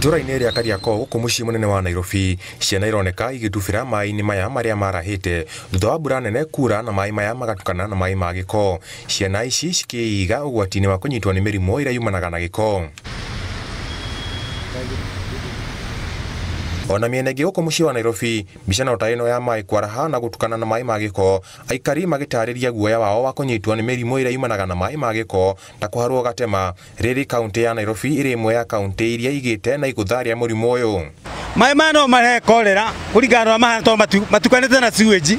Itũra-inĩ rĩa Kariakoo gũkũ mũciĩ mũnene wa Nairobi, ciana ironeka igĩtubĩra maĩ-inĩ maya marĩa marahĩte thutha wa mbura nene kura na maĩ maya magatukana na maĩ ma gĩko. Ciana ici cikĩiga ũgwati-inĩ wa kũnyitwo nĩ mĩrimũ ĩrĩa yumanaga na gĩko. Ona mĩena ĩngĩ gũkũ mũciĩ wa Nairobi, mbica no ta ĩno ya maĩ kwaraha na gũtukana na maĩ ma gĩko, aikari magĩtarĩria guoya wao wa kũnyitwo nĩ mĩrimũ ĩrĩa yumanaga na maĩ ma gĩko ta kũharwo gatema. Rĩrĩ kaunti ya Nairobi ĩrĩ ĩmwe ya kaunti iria igĩte na igũtha rĩa mũrimũ ũyũ. Maĩ maya no marehe korera kũringana na mahana tondũ matukanĩte na sewage,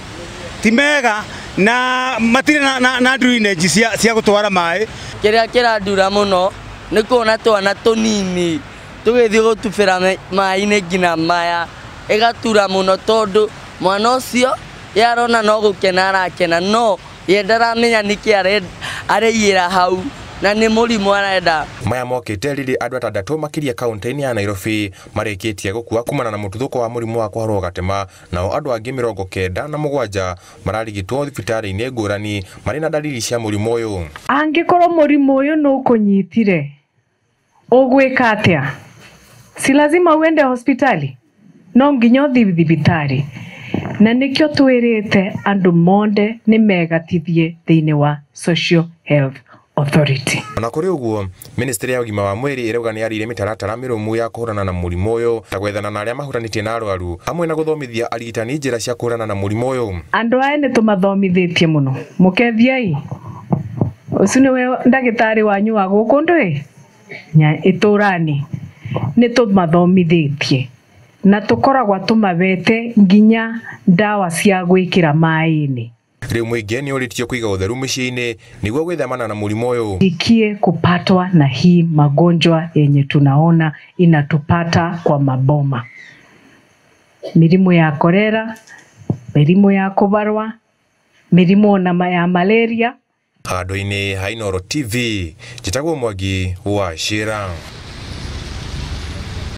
ti mega na matirĩ na drainage cia gũtwara maĩ. Kĩrĩa kĩrandura mũno nĩ kuona twana tũnini tũgĩthiĩ gũtubĩra maĩ-inĩ nginya maya, ĩgatura mũno tondũ mwana ũcio ye arona no gũkena arakena, no ye ndaramenya nĩkĩ areiyĩra hau na nĩ mũrimũ arenda. Maya mokĩte rĩrĩ andũ atandatũ makĩria kaunti-inĩ ya Nairobi marĩkĩtie gũkua kumana na mũtuthũko wa mũrimũ wa kũharwo gatema, nao andũ angĩ 97 mararigitwo thibitarĩ-inĩ ngũrani marĩ na dalili cia mũrimũ ũyũ. Angĩkorwo mũrimũ ũyũ nĩũkũnyitire, ũgwĩka atĩa? Si lazima uende hospitali, no nginya ũthiĩ thibitarĩ. Na nĩkĩo twĩrĩte andũ monde nĩ megatithie thĩinĩ wa Social Health Authority. Ona kũrĩ ũguo, ministry ya ũgima wa mwĩrĩ ĩrauga nĩ yarĩire mĩtaratara mĩrũmu ya kũhũrana na mũrimũ ũyũ, ta gwethana na arĩa mahutanĩtie na arwaru, hamwe na gũthomithia arigitani njĩra cia kũhũrana na mũrimũ ũyũ. Andũ aya nĩ tũmathomithĩtie mũno, mũkethiai ũcio nĩwe ndagĩtarĩ wanyu wa gũkũ ndũĩ itũrani, nĩ tũmathomithĩtie na tũkoragwo tũmabete nginya ndawa cia gwĩkĩra maĩ-inĩ. Rĩu mũingĩ nĩ ũrĩtio kũiga ũtheru mĩciĩ-inĩ nĩguo gwĩthemana na mũrimũ ũyũ. Ikie kupatwa na hii magonjwa yenye tunaona inatupata kwa maboma, mĩrimũ ya korera, mĩrimũ ya kũbarwa, mĩrimũ ona ya malaria. Handũ-inĩ ha Inooro TV, njĩtagwo Mwangi wa Shira.